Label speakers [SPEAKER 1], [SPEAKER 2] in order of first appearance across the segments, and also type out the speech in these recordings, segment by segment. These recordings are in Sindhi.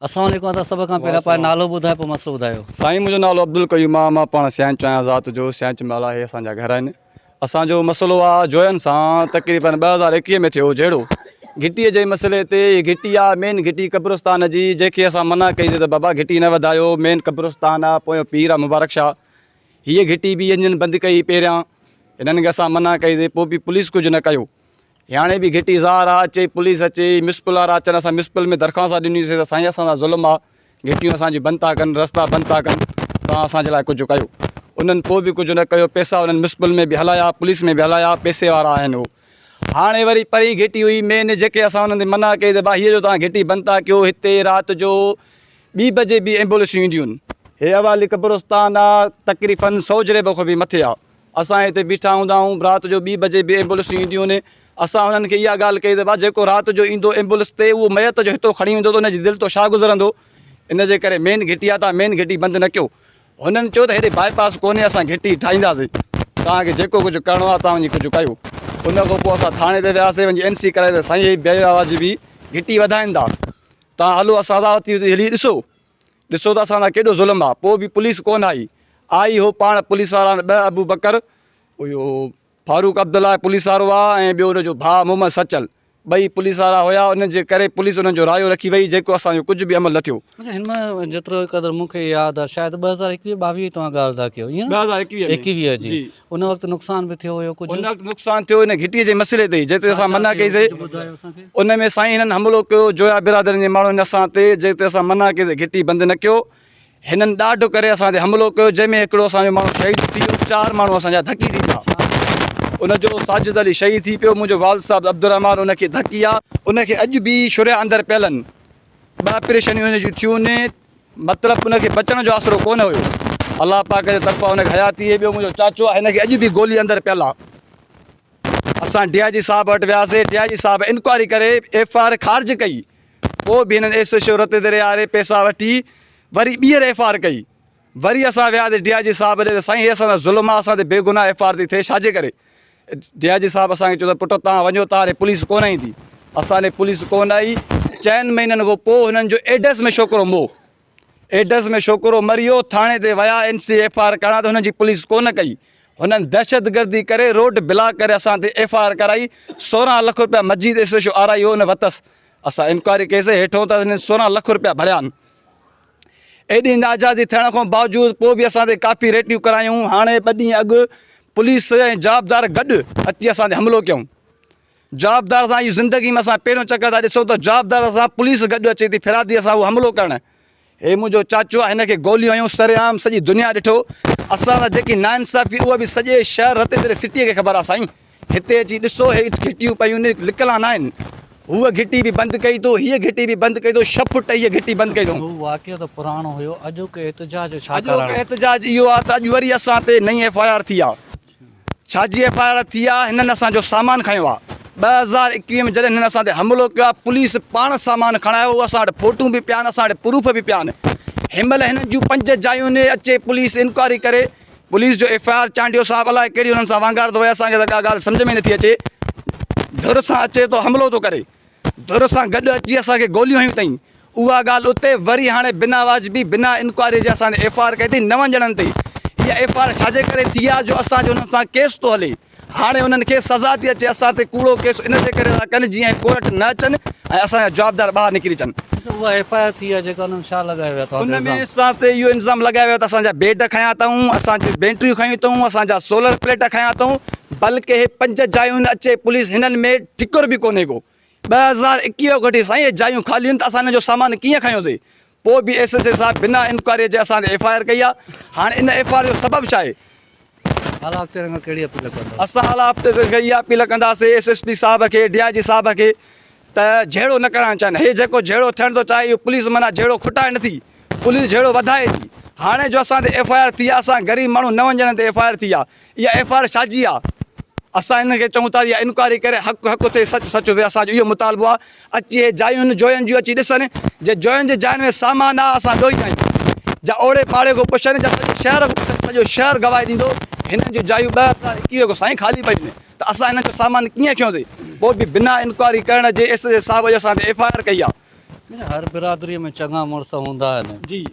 [SPEAKER 1] اسلام عليڪم ادا سڀ کان پهريان پنهنجو نالو ٻڌايو پوء مسئلو ٻڌايو.
[SPEAKER 2] سائين منهنجو نالو عبدالقيوم آ مان پاڻ سيانچ آهيان ذات جو سيانچ محلا هي اسان جا گهر آهن اسان جو مسئلو آ جوين سان تقريبن 2021 ۾ ٿيو جهيڙو گهٽي جي مسئلي تي هي گهٽي آ مين گهٽي قبرستان جي جنهن کي اسان منع ڪئي سي ته بابا گهٽي نه وڌايو مين قبرستان آ پويون پير آ مبارڪ شاهه هيء گهٽي به هنن بند ڪئي پهريان هنن کي اسان منع ڪئي سي پوء به پوليس ڪجهه نه ڪيو هاڻي به گهٽي ظاهر آ اچي پوليس اچي ميونسپل وارا اچن اسان ميونسپل ۾ درخواست ڏني سي ته سائين اسان سان ظلم آ گهٽيون اسان جون بند ٿا ڪن رستا بند ٿا ڪن توهان اسان جي لاء ڪجهه ڪيو انهن پوء به ڪجهه نه ڪيو پئسا انهن ميونسپل ۾ به هلايا پوليس ۾ به هلايا پئسي وارا آهن هو هاڻي وري پرين گهٽي هئي مين جيڪي اسان انهن تي منع ڪئي ته ڀا هيء جو توهان گهٽي بند ٿا ڪيو هتي رات جو ٻي بجي به ايمبولينسون اينديون هي اوالي قبرستان آ تقريبن سو جريب کان به مٿي آ اسان هتي بيٺا هوندا آهيون رات جو ٻي بجي به ايمبولينسون اينديون آهن اسان انهن کي اها ڳالهه ڪئي ته ڀا جيڪو رات جو ايندو ايمبولينس تي اهو ميت جو هتو کڻي ويندو ته ان جي دل تو ڇا گذرندو ان جي ڪري مين گهٽي آ تان مين گهٽي بند نه ڪيو هنن چيو ته هيڏي باء پاس ڪونهي اسان گهٽي ٺاهينداسين توهان کي جيڪو ڪجهه ڪرڻو آ توهان وڃي ڪجهه ڪيو ان کان پوء اسان ٿاڻي تي وياسي وڃي اين سي ڪرائي ته سائين هي بي واجبي گهٽي وڌائين ٿا توهان هلو اسان سان هلي ڏسو ڏسو ته اسان سان ڪيڏو ظلم آ پوء به پوليس ڪونه آئي آئي هو پاڻ پوليس وارا ٻه ابو بڪر اهو فاروق عبدالله پوليس وارو آ ۽ ٻيو ان جو ڀاء محمد سچل ٻئي پوليس وارا هيا انهن جي ڪري پوليس انهن جو رايو رکي وئي جيڪو اسان جو ڪجهه به عمل نه ٿيو.
[SPEAKER 1] اچا هن ۾ جيترو قدر مون کي ياد آ شايد 2021 22 توهان ڳالهه ٿا ڪيو ائين نه
[SPEAKER 2] 2021 ۾
[SPEAKER 1] 21 جي ان وقت نقصان به ٿيو هيو ڪجهه؟
[SPEAKER 2] ان وقت نقصان ٿيو ان گهٽي جي مسئلي تي جنهن تي اسان منع ڪئي سي ان ۾ سائين هنن حملو ڪيو جويا برادرين جي ماڻهن اسان تي جنهن تي اسان منع ڪئي سي گهٽي بند نه ڪيو هنن ڏاڍ ڪري اسان تي حملو ڪيو جنهن ۾ هڪڙو اسان جو ماڻهو شهيد ٿي ويو چار ماڻهو اسان جا ڌڪي ٿي پيا ان جو ساجد علي شهيد ٿي پيو منهنجو والد صاحب عبدالرحمان ان کي ڌڪي آ ان کي اڄ به شريا اندر پيل آهن ٻه آپريشنيون ان جون ٿيون مطلب ان کي بچڻ جو آسرو ڪونه هيو. الله پاڪ جي طرفان ان کي حياتي هئي. ٻيو منهنجو چاچو آهي هن کي اڄ به گولي اندر پيل آهي. اسان ڊي I جي صاحب وٽ وياسي ڊي I جي صاحب انڪوائري ڪري ايف I R خارج ڪئي پوء به هنن ايس ايڇ او رتي دري واري پئسا وٺي وري ٻيهر ايف I R ڪئي وري اسان وياسي ڊي I جي صاحب ڏي ته سائين هي اسان سان ظلم آهي اسان تي بيگناهه ايف I R ٿي ٿئي ڇاجي ڪري ڊي I جي صاحب اسان کي چيو ته پٽ توهان وڃو توهان ڏي پوليس ڪونه ايندي. اسان ڏي پوليس ڪونه آئي. چئن مهينن کان پوء هنن جو ايڊس ۾ ڇوڪرو مئو. ايڊس ۾ ڇوڪرو مري ويو. ٿاڻي تي ويا N C F I R ڪرائڻ ته هنن جي پوليس ڪونه ڪئي. هنن دهشتگردي ڪري روڊ بلاڪ ڪري اسان تي ايف I R ڪرائي. 16 لک روپيا Majeed S H O R I O ان وتس. اسان انڪوائري ڪئي سي هيٺون ته هنن 16 لک روپيا ڀريا آهن. ايڏي ناجائزي ٿيڻ کان باوجود پوء به اسان تي ڪافي ريٽيون ڪرايون هاڻي ٻه ڏينهن اڳ پوليس ۽ جوابدار گڏ اچي اسان تي حملو ڪيائون جوابدار سان اهو زندگي ۾ اسان پهريون چڪر ٿا ڏسون ته جوابدار سان پوليس گڏ اچي ٿي فرادي سان اهو حملو ڪرڻ هي منهنجو چاچو آهي هن کي گوليون هنيون سرعام سڄي دنيا ڏٺو اسان سان جيڪي ناانصافي اها به سڄي شهر رتي تري سٽي کي خبر آهي سائين هتي اچي ڏسو هي گهٽيون پيون لڪلا ناهن هوء گهٽي به بند ڪئي تو، هيء گهٽي به بند ڪئي تو، ڇهه فٽ هيء گهٽي بند ڪئي اٿئون.
[SPEAKER 1] هو واقعو ته پراڻو هيو، اڄوڪو احتجاج جو ڇا ڪارڻ؟
[SPEAKER 2] اڄوڪو احتجاج اهو آهي ته اڄ وري اسان تي نئين ايف I R ٿي آهي. ڇا جي ايف I R ٿي آهي؟ هنن اسان جو سامان کنيو آهي. 2021 ۾ جڏهن هنن اسان تي حملو ڪيو آهي، پوليس پاڻ سامان کڻايو هو، اسان وٽ فوٽون به پيا آهن، اسان وٽ پروف به پيا آهن. هن مهل هنن جون پنج جايون اچي پوليس انڪوائري ڪري، پوليس جو ايف I R Chandio صاحب الائي ڪهڙي انهن سان وانگار ٿو وهي اسان کي ته ڪا ڳالهه سمجهه ۾ نٿي اچي ڌر سان اچي ٿو حملو ٿو ڪري ڌر سان گڏ اچي اسان کي گوليون هنيون اٿئي اها ڳالهه اتي وري هاڻي بنا واجبي بنا انڪوائري جي اسان تي ايف I R ڪئي اٿئي نون ڄڻن تي اها ايف I R ڇا جي ڪري ٿي آهي جو اسان جو انهن سان ڪيس ٿو هلي هاڻي انهن کي سزا ٿي اچي اسان تي ڪوڙو ڪيس ان جي ڪري ٿا ڪن جيئن هي ڪورٽ نه اچن ۽ اسان جا جوابدار ٻاهر نڪري اچن.
[SPEAKER 1] اڇا اها ايف I R ٿي آهي جيڪا انهن ڇا لڳايو ويا توهان تي
[SPEAKER 2] ان ۾
[SPEAKER 1] الزام؟
[SPEAKER 2] اسان تي اهو الزام لڳايو ويو ته اسان جا بيڊ کنيا اٿئون، اسان جون بيٽريون کنيون اٿئون، اسان جا سولر پليٽ کنيا اٿئون، بلڪه هي پنج جايون اچي پوليس هنن ۾ ٺڪر به ڪونهي ڪو. 2021 کان وٺي سائين هي جايون خالي آهن ته اسان هنن جو سامان ڪيئن کنيوسين؟ پوء به ايس ايس اي صاحب بنا انڪوائري جي اسان تي ايف I R ڪئي آهي، هاڻي ان ايف I R جو سبب ڇا آهي؟
[SPEAKER 1] اعليٰ اختيارين کان ڪهڙي اپيل ڪندؤ؟
[SPEAKER 2] اسان اعليٰ اختيارين کي اها اپيل ڪنداسين ايس ايس پي صاحب کي ڊي I جي صاحب کي ته جهيڙو نه ڪرائڻ چاهين هي جيڪو جهيڙو ٿيڻ ٿو چاهي اهو پوليس معنيٰ جهيڙو کٽائي نٿي پوليس جهيڙو وڌائي ٿي هاڻي جو اسان تي ايف I R ٿي آهي اسان غريب ماڻهو نون ڄڻن تي ايف I R ٿي آهي اها ايف I R ڇا جي آ؟ اسان انهن کي چئون ٿا اها انڪوائري ڪري حق حق ٿئي سچ سچ ٿئي اسان جو اهو مطالبو آ اچي اهي جايون هن جوين جون اچي ڏسن جي جوين جي جاين ۾ سامان آ اسان ڏوهي آهيون جا اوڙي پاڙي کان پڇن جا سڄي شهر کان پڇن سڄو شهر گواهي ڏيندو هنن جون جايون 2021 کان سائين خالي پيون آهن ته اسان هنن جو سامان ڪيئن کنيوسين پوء به بنا انڪوائري ڪرڻ جي ايس ايس اي صاحب اڄ اسان تي ايف I R ڪئي آ.
[SPEAKER 1] هر برادريء ۾ چڱا مڙس هوندا آهن.
[SPEAKER 2] جي.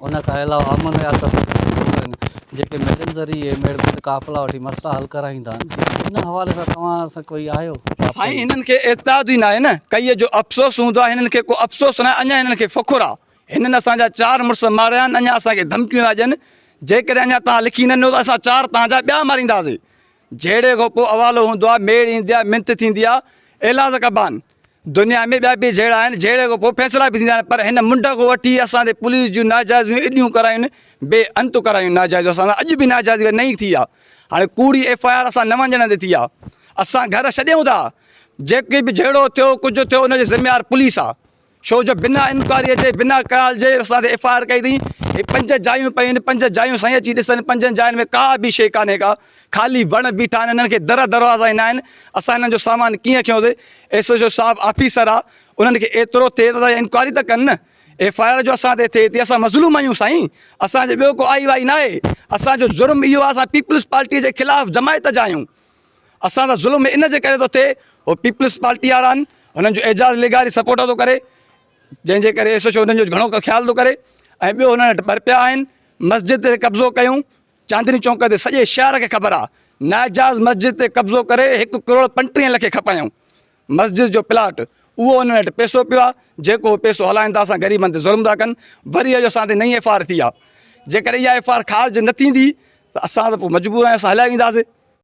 [SPEAKER 1] ان کان علاوه امن رياست آهن جيڪي ميڙن ذريعي ميڙ ٻڌ قافلا وٺي مسئلا حل ڪرائيندا آهن. ان حوالي سان توهان سان ڪوئي آيو؟
[SPEAKER 2] سائين هنن کي اعتراض ئي ناهي نه ڪئي جو افسوس هوندو آهي هنن کي ڪو افسوس ناهي اڃا هنن کي فخر آهي هنن اسان جا چار مڙس ماريا آهن اڃا اسان کي ڌمڪيون ٿا ڏين جيڪڏهن اڃا توهان لکي نه ڏنو ته اسان چار توهان جا ٻيا مارينداسين جهيڙي کان پوء احوالو هوندو آهي ميڙ ايندي آهي منٿ ٿيندي آهي ايلاز ڪبا آهن دنيا ۾ ٻيا به جهيڙا آهن، جهيڙي کان پوء فيصلا به ٿيندا آهن پر هن منڍ کان وٺي اسان تي پوليس جون ناجائزيون ايڏيون ڪرايون بي انت ڪرايون ناجائزيون اسان سان اڄ به ناجائزي وري نئين ٿي آهي هاڻي ڪوڙي ايف I R اسان نون ڄڻن تي ٿي آهي اسان گهر ڇڏيون ٿا جيڪي به جهيڙو ٿيو ڪجهه ٿيو ان جو ذميوار پوليس آهي ڇو جو بنا انڪوائري جي بنا ڪال جي اسان تي ايف I R ڪئي اٿئي هي پنج جايون پيون آهن پنج جايون سائين اچي ڏسن پنجن جاين ۾ ڪا به شيء ڪانهي ڪا خالي وڻ بيٺا آهن انهن کي در دروازا ئي ناهن اسان انهن جو سامان ڪيئن کنيوسي ايس ايڇ او صاحب آفيسر آ انهن کي ايترو ٿئي ته انڪوائري ته ڪن نه ايف I R جو اسان تي ٿئي ٿي اسان مظلوم آهيون سائين اسان جو ٻيو ڪو آئي وائي ناهي اسان جو جرم اهو آ اسان پيپلز پارٽي جي خلاف جماعت جا آهيون اسان سان ظلم ان جي ڪري ٿو ٿئي هو پيپلز پارٽي وارا آهن هنن جو اعجاز لغاري سپورٽ ٿو ڪري جنهن جي ڪري ايس ايڇ او هنن جو گهڻو خيال ٿو ڪري ۽ ٻيو هنن وٽ ٻه رپيا آهن مسجد تي قبضو ڪيون چاندني چونڪ تي سڄي شهر کي خبر آ ناجائز مسجد تي قبضو ڪري هڪ ڪروڙ 35 لک کپايائون مسجد جو پلاٽ اهو انهن وٽ پئسو پيو آ جيڪو هو پئسو هلائن ٿا اسان غريبن تي ظلم ٿا ڪن وري اڄ اسان تي نئين ايف I R ٿي آ جيڪڏهن اها ايف I R خارج نه ٿيندي ته اسان ته پوء مجبور آهيون اسان هليا وينداسي.